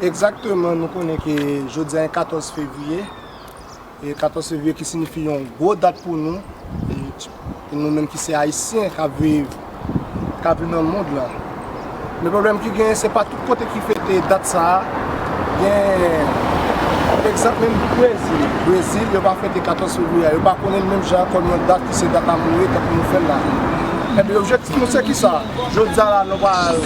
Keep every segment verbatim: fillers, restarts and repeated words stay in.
Egzakteman, nou konnen ke jodi a se katòz fevriye. E katòz fevriye ki siyifi yon gwo dat pou nou. E, e nou menm ki se Ayisyen k ap viv, k ap viv nan mond lan. Men pwoblèm ki genyen, se pa tout kote ki fete dat sa a. Gen egzanp menm Brezil. Brezil, yo pa fete katòz fevriye a. Yo pa konnen l menm jan kòm yon dat ki se dat amoure tankou nou fè l la. Ebyen, objektif nou se kisa? Jodi a la, nou pral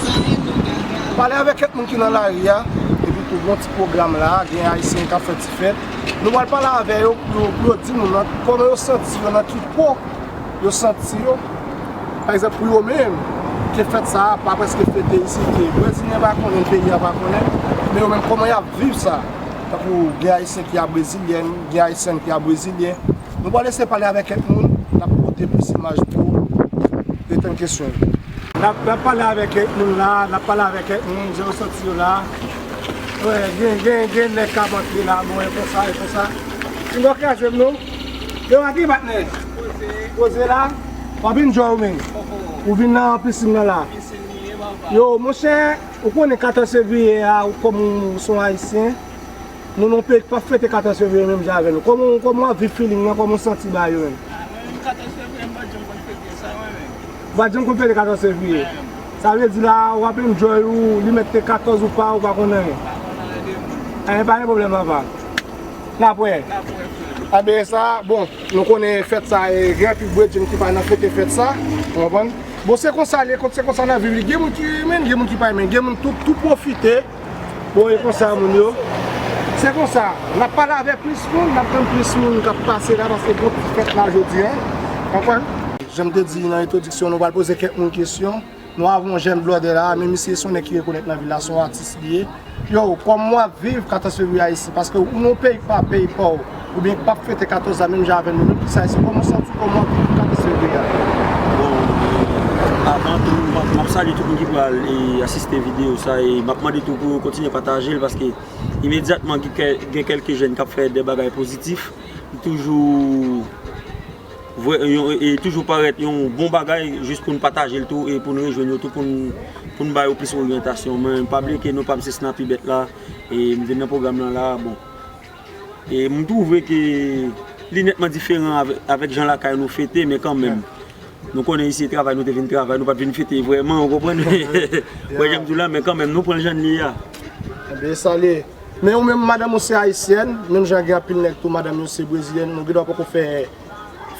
pale avèk kèk moun ki nan lari a, epi tou gen yon ti pwogram la, gen Ayisyen k ap fè ti fèt. Nou pral pale avè yo pou yo, pou yo di nou nan kòman yo santi yo, nan ki po yo santi yo. Pa egzanp, pou yo menm, ke fèt sa a pa prèske fete isit, ke Brezilyen pa konnen, peyi a pa konnen, men yo menm, kòman y ap viv sa? Tankou gen Ayisyen ki a Brezilyèn, gen Ayisyèn ki a Brezilyen. Nou pral eseye pale avèk kèk moun, n ap pote plis imaj pou yo, reponn kesyon yo. N ap, n ap pale avèk kèk moun la, n ap pale avèk kèk moun, jan yo santi yo la. Wè, gen, gen, gen nèg k ap antre la, bon, e konsa, e konsa. Pinga w kraze m non. Yo, a ki patnè? Poze la. W ap enjoy ou menm. Ou vin nan pisin nan la. Yo, monchè, ou konnen katòz fevriye a, ou kòm ou se yon Ayisyen, nou nan yon peyi k pa fete katòz fevriye menm jan avè nou. Kòman, kòman w ap viv feeling nan, kòman w santi bagay yo menm? Mwen menm katòz fevriye, m pa t janm konn fete sa, mwen menm. Ou pa t janm konn fete katòz fevriye? Sa vle di la, w ap enjoy ou, li mèt te katòz ou pa, ou pa konn anyen. Pa konn anyen de moun. Anyen, pa gen pwoblèm, papa. N ap wè. N ap wè, frè. Anben sa, bon, nou konnen fèt sa, e, gen anpil bredjenn ki pa nan fete fèt sa, ou konprann? Bon, se konsa l ye, se konsa n ap viv li. Gen moun ki renmen l, gen moun ki pa renmen l, gen moun tou, tou pwofite. Bon, e konsa moun yo. Se konsa, n ap pale avèk plis moun, n ap tann plis moun k ap pase la, paske gon ti fèt la jodi a. Konprann? Jan m te di nan entwodiksyon, nou pral poze kèk moun kesyon. Nou avè yon jèn blòdè la, men misye se yon nèg ki rekonèt nan vil la, se yon atis li ye. Yo, kòman w ap viv katòz fevriye a isi? Paske ou nan yon peyi k pa peyi pa w, oubyen k p ap fete katòz la menm jan avè nou, menm ki sa isi, kòman w santi w, kòman w ap viv katòz fevriye a? Bon, avan tou, m ap, m ap salye tout moun ki pral, e, asiste videyo sa, e m ap mande tou pou yo kontinye pataje l, paske imedyatman gen kè-, gen kèlke jèn k ap fè de bagay pozitif, li toujou vre, yon, e toujou parèt yon bon bagay jis pou n pataje l tou e pou n rejwenn yo tou, pou n, pou n ba yo plis oryantasyon. Men pa bliye ke non pa m se Snappy Bet la, e m vin nan pwogram nan la, bon. E m twouve ke li nètman diferan avè-, avèk jan lakay nou fete, men kanmenm. Nou konnen isi e travay, nou te vin travay, nou pa t vin fete vrèman, ou konprann? Wè jan m di w la, men kanmenm, nou pran l jan l ye a. Ebyen, sa l ye. Men ou menm, madanm ou se ayisyèn, menm jan gen anpil nèg tou, madanm yo se brezilyèn, nou gendwa poko fè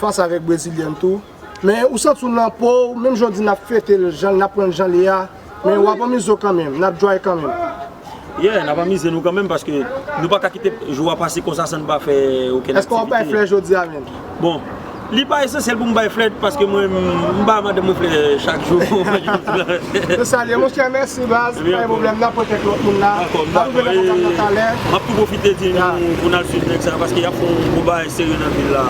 fas avèk brezilyèn tou. Men ou santi w nan po w, menm jan w di n ap fete l, jan, n ap pran l jan l ye a, men w ap anmize w kanmenm, n ap djwaye kanmenm. Yeah, n ap anmize nou kanmenm, paske nou pa ka kite jou a pase konsa san n pa fè okenn aktivite. Èske w ap bay flè jodi a menm? Bon, li pa esansyèl pou m bay flè, paske mwen, m, m ba madanm mwen flè chak jou. Nou salye, monchè, mèsi, baz. Pa gen pwoblèm, n ap pote lòt moun la. Dakò, m dakò. N ap rive nan pwogram nan talè. M ap tou pwofite di nou pou n al swiv nèg sa, paske y ap fè yon gwo bagay serye nan vil la.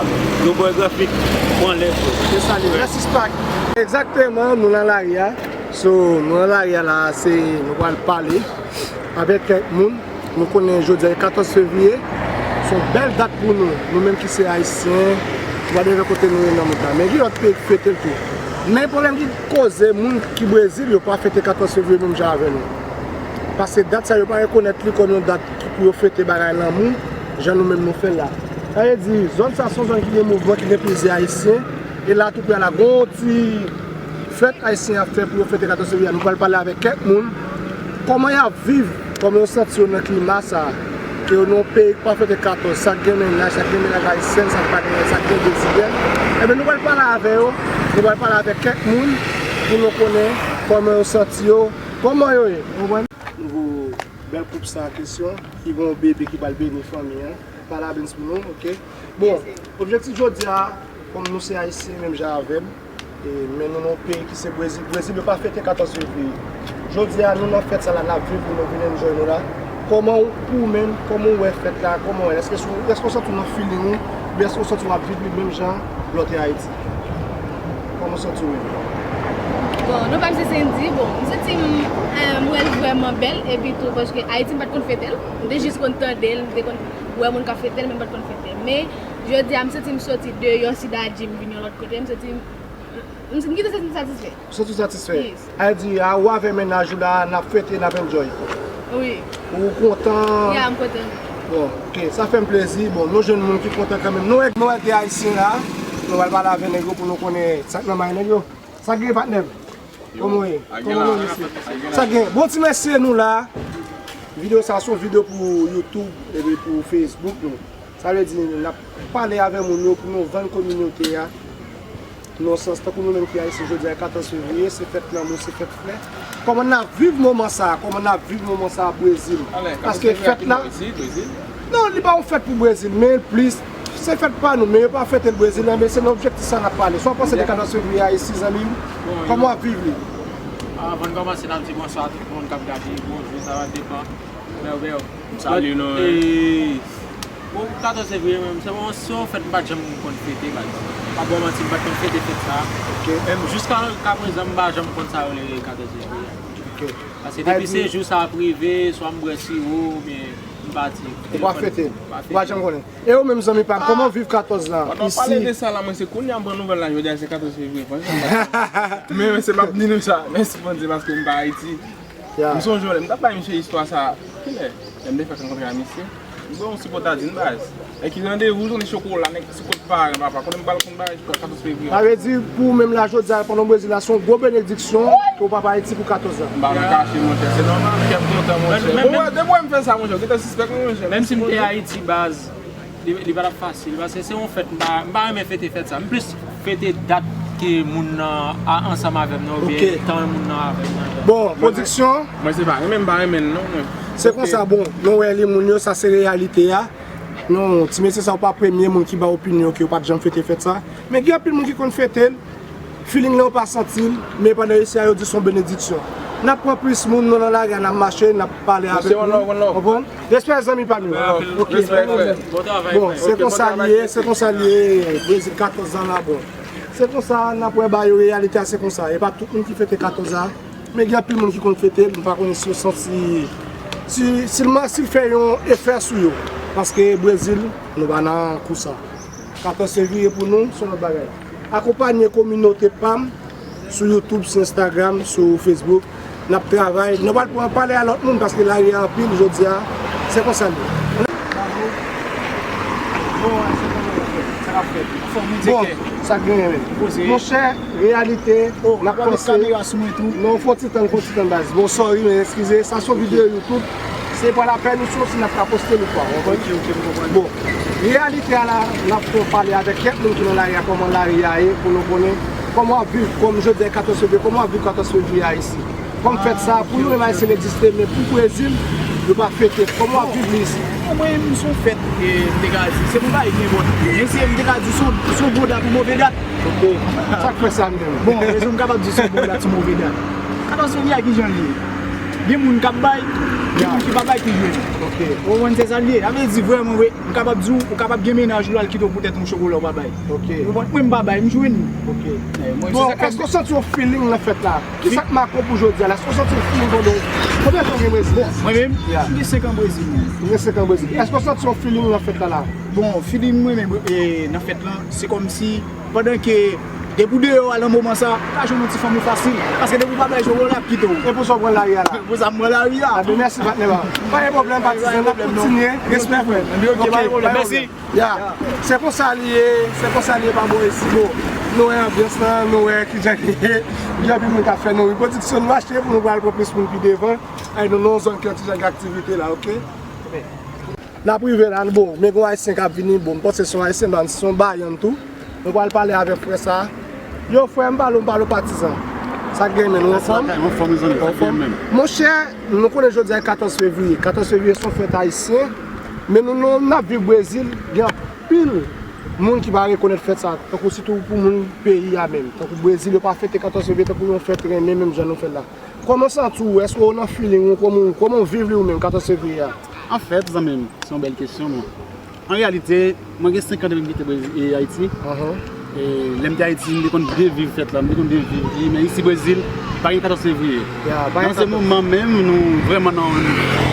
Yon bòy grafik, pran lè, frè. Nou salye. Mèsi, Spark. Egzakteman, nou nan lari a. So, nou nan lari a la, se, nou pral pale avèk kèk moun. Nou konnen jodi a se katòz fevriye, se yon bèl dat pou nou, nou menm ki se ayisyen, nou pa devan kote nou ye nan mond la. Men gen lòt peyi ki fete l tou. Men pwoblèm ki koze moun ki Brezil, yo pa fete katòz fevriye menm jan avè nou. Paske dat sa, yo pa rekonèt li kòm yon dat ki pou yo fete bagay lanmou, jan nou menm nou fè l la. Sa vle di, zòn sa se yon zòn ki gen mouvman, ki gen plizyè ayisyen, e la tou prè la, gen yon ti fèt ayisyen ap fè pou yo fete katòz fevriye a. Nou pral pale avèk kèk moun, kòman y ap viv, kòman yo santi yo nan klima sa a, ke yo nan yon peyi ki pa fete katòz, sa k gen mennaj, sa k gen mennaj ayisyèn, sa k pa gen, sa k gen brezilyèn. Ebyen, nou pral pale avè yo, nou pral pale avèk kèk moun pou nou konnen kòman yo santi yo, kòman yo ye, ou konprann? Nou voye bèl koup sa a kesyon, ki gen yon bebe ki pral beni fanmi an. Parabéns pou nou, oke. Bon, objektif jodi a, kòm nou se ayisyen menm jan avè m, e, men nou nan yon peyi ki se Brezil. Brezil, yo pa fete katòz fevriye. Jodi a, nou nan fèt sa la, n ap viv, nou vin enjoy nou la. Kòman w, pou ou menm, kòman w wè fèt la, kòman w wè l? Èske w, èske w santi w nan feeling ou, oubyen èske w santi w ap viv li menm jan lè w te Ayiti? Kòman w santi w menm? Bon, non pa m se Sendy, bon, m santi m, eh, m wè l vrèman bèl, epi tou, paske Ayiti m pa t konn fete l, m te jis konn tande l, m te konn wè moun k ap fete l, men m pa t konn fete l. Men, jodi a, m santi m soti deyò Cidade, m vin yon lòt kote, m santi m, m, m gentan santi m satisfè. Ou santi w satisfè? Yes. Sa vle di, a, ou avè mennaj ou la, n ap fete, n ap enjoy. Wi. Ou kontan? Ya, m kontan. Bon, ok, sa fè m plezi. Bon, nou jwenn moun ki kontan kanmenm. Nou wè, nou wè de Ayisyen la. Nou pral pale avè nèg yo pou nou konnen sa k nan may nèg yo. Sa k gen, patnè m? Kòman w ye? Kòman w ye, mesye? Sa k gen? Bon, ti mesye, nou la. Videyo sa se yon videyo pou YouTube epi pou Facebook nou. Sa vle di, n ap pale avè moun yo pou nou vann kominote a. Nan sans, tankou nou menm ki Ayisyen, jodi a katòz fevriye, se fèt lanmou, se fèt flè. Kòman n ap viv moman sa a? Kòman n ap viv moman sa a Brezil? Paske fèt la, non, li pa yon fèt pou Brezil, men plis, se fèt pa nou, men yo pa fete l Brezil, men se nan objektif sa n ap pale. Sa w panse de katòz fevriye a isi, zanmi m? Kòman w ap viv li? Avan n kòmanse, n ap di bonswa a tout moun k ap gade, bonjou, sa va depann. Bèw, bèw. M salye nou, wi. Bon, katòz fevriye, mwen, se yon, se yon fèt m pa t janm konn fete, baz. M pa ba w manti, m pa t konn fete fèt sa. Ok. Menm jiska ka prezan, m pa janm konn sa yo rele katòz fevriye. Ok. Paske depi se jou sa ap rive, swa m bwè siwo, oubyen m pati. Ou pa fete? Ou pa janm konnen? E ou menm, zanmi pa m, kòman w viv katòz la? Pandan w pale de sa la, mwen se kounye a m pran nouvèl la, jodi a se katòz fevriye, franchman, m pa t. Men, men se m ap di nou sa, mèsi Bondye paske m pa Ayiti. M sonje yon lè, m t ap bay misye istwa sa. Kilè? Lè m te fèk rankontre a misye. M ba yon sipòtadin baz. E ki randevou, jounen chokola, nèg ki sou kot paran, papa. Konnen m pral konn bagay katòz fevriye. Sa vle di, pou ou menm la, jodi a, pandan w Brezil la, se yon gwo benediksyon ke w papa Ayiti pou katòz an. M pa nan kache, monchè. Se nòmal, kè m kontan, monchè. Bon, depi w wè m fè sa, monchè, w gentan sispèk mwen, monchè. Menm si m te Ayiti, baz, Li, li pa t ap fasil, paske se yon fèt, m pa, m pa renmen fete fèt sa. M plis fete dat ke moun nan a, ansanm avè m nan, oubyen tan moun nan avè m nan. Bon, pwodiksyon. Mwen se pa renmen, m pa renmen l non, mwen. Se konsa, bon, nou wè li moun yo, sa se reyalite a. Non, ti mesye sa yo pa premye moun ki ba opinyon ke yo pa t janm fete fèt sa. Men gen anpil moun ki konn fete l. Feeling nan ou pa santi l, men pandan isi a yo di se yon benediksyon. N ap pran plis moun, nou nan lari a, n ap mache, n ap pale avèk nou. Konprann? Respè zanmi pa m yo. Ok. Bon, se konsa li ye, se konsa li ye, Brezil katòz an la, bon. Se konsa, n ap wè ba yo, reyalite a se konsa. E pa tout moun ki fete katòz an, men gen anpil moun ki konn fete l, m pa konnen si yo santi, si, si l, si l fè yon efè sou yo. Paske Brezil, nou pa nan kou sa. Katòz fevriye pou nou, se yon lòt bagay. Akonpanye kominote pa m sou YouTube, sou Instagram, sou Facebook. N ap travay. Nou pral pran pale a lòt moun paske lari a anpil jodi a. Se konsa l ye. Bon, sa k ap fèt? Bon, sa k genyen menm? Monchè, reyalite, n ap panse. Non, fò ti tann, fò ti tann baz. Bon, sorry, men eskize. Sa se yon videyo YouTube. Se pa lapèn ou sou si n ap ka poste l ou pa, w konprann? Ok, ok, m konprann. Bon, reyalite a la, n ap fè w pale avèk kèk moun ki nan lari a, kòman lari a ye, pou nou konnen kòman w ap viv, kòm jodi a katòz fevriye, kòman w ap viv katòz fevriye a isi. Kòm fèt sa, pou nou menm Ayisyen l egziste, men pou Brezil, yo pa fete. Kòman w ap viv li isi? Bon, mwen, m se yon fèt, e, m te ka di, se pou bagay ki enpòtan. Men se, m te ka di, se yon, se yon bon dat ou move dat. Ok. Sa k fè sa menm? Bon, rezon m kapab di se yon bon dat, se yon move dat. Katòz fevriye a ki jan l ye? Gen moun k ap bay, gen moun ki pa bay ki jwenn. Ok. Ou konprann se sa l ye? Sa vle di vrèman vre, m kapab di w, ou kapab gen mennaj ou l al kite w poutèt yon chokola ou pa bay. Ok. Ou konprann? Mwen m pa bay, m jwenn li. Ok. Bon, èske w santi yon feeling nan fèt la? Kisa k make w pou jodi a la? Èske w santi yon feeling pandan w, konbyen tan w gen Brezil? Bon, mwen menm, m gen senk an Brezil, mwen. Ou gen senk an Brezil. Èske w santi yon feeling nan fèt la la? Bon, feeling mwen menm, e, nan fèt lan, se kòmsi pandan ke depi w deyò a nan moman sa, ou ka jwenn yon ti fanm ou fasil. Paske depi w pa bay chokola, l ap kite w. E pou sa w pran lari a la? Pou sa m pran lari a. Anben, mèsi, patnè pa m. Pa gen pwoblèm, patizan, n ap kontinye. Respè, frè. Anben, ok, pa gen pwoblèm. Mèsi. Ya. Se konsa li ye, se konsa li ye pa bò isi. Bon, nou wè anbyans lan, nou wè kijan li ye. Gen anpil moun k ap fè nou repwodiksyon, nou mache pou nou pral pran plis moun pi devan. Ay, nou nan yon zòn ki gen ti jan gen aktivite la, ok? N ap rive la, bon, men gen yon Ayisyen k ap vini, bon, m panse se yon Ayisyen, men se yon Bayan tou. Nou pral pale avèk frè sa. Yo, frè, m pale w, m pale w patizan. Sa k gen, men, ou anfòm? Anfòm, zanmi, sa k gen menm? Monchè, nou konnen jodi a katòz fevriye. Katòz fevriye se yon fèt ayisyen, men nou, nou, n ap viv Brezil, gen anpil moun ki pa rekonèt fèt sa, tankou sitou pou moun peyi a menm. Tankou Brezil, yo pa fete katòz fevriye tankou yon fèt renmen, menm jan nou fè l la. Kòman w santi w? Èske w nan feeling ou? Kòman w, kòman w viv li ou menm, katòz fevriye a? Anfèt, zanmi m, se yon bèl kesyon, bon. An reyalite, mwen gen senk an depi m kite Brezi-, e, Ayiti. E, lè m te Ayiti, m te konn byen viv fèt la, m te konn byen viv li, men isi Brezil, pa gen katòz fevriye. Nan se moman menm, nou vrèman nan,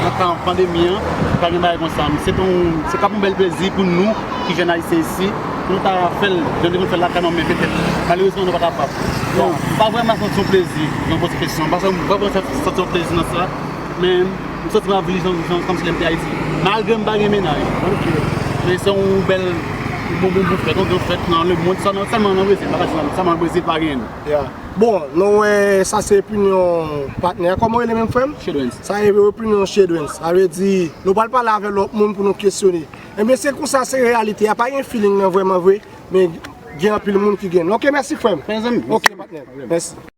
nan tan pandemi an, pa gen bagay konsa. Se t on, se t ap yon bèl plezi pou nou, ki jèn ayisyen isi, pou nou ta fè l, jan nou te konn fè l lakay nou, men petèt, malerezman, nou pa kapab. Bon, m pa vrèman santi yon plezi, jan w poze kesyon an, paske m pa vrèman santi yon plezi nan sa, men M santi m ap viv jan, jan, kòmsi lè m te Ayiti. Malgre m pa gen mennaj. Men se yon bèl, bon, bon, bon fèt, yon gran fèt nan lemonn, sèlman, sèlman nan Brezil, m pa ka di nan, sèlman nan Brezil pa gen. Bon, nou wè, sa se opinyon patnè a. Kòman w rele menm, frè m? Chedwens. Sa se opinyon Chedwens. Sa vle di, nou pral pale avèk lòt moun pou nou kesyone. Ebyen, se konsa, se reyalite a. Pa gen feeling nan vrèman vre, men gen anpil moun ki gen. Ok, mèsi, frè m. Mezanmi. Ok, patnè. Mèsi.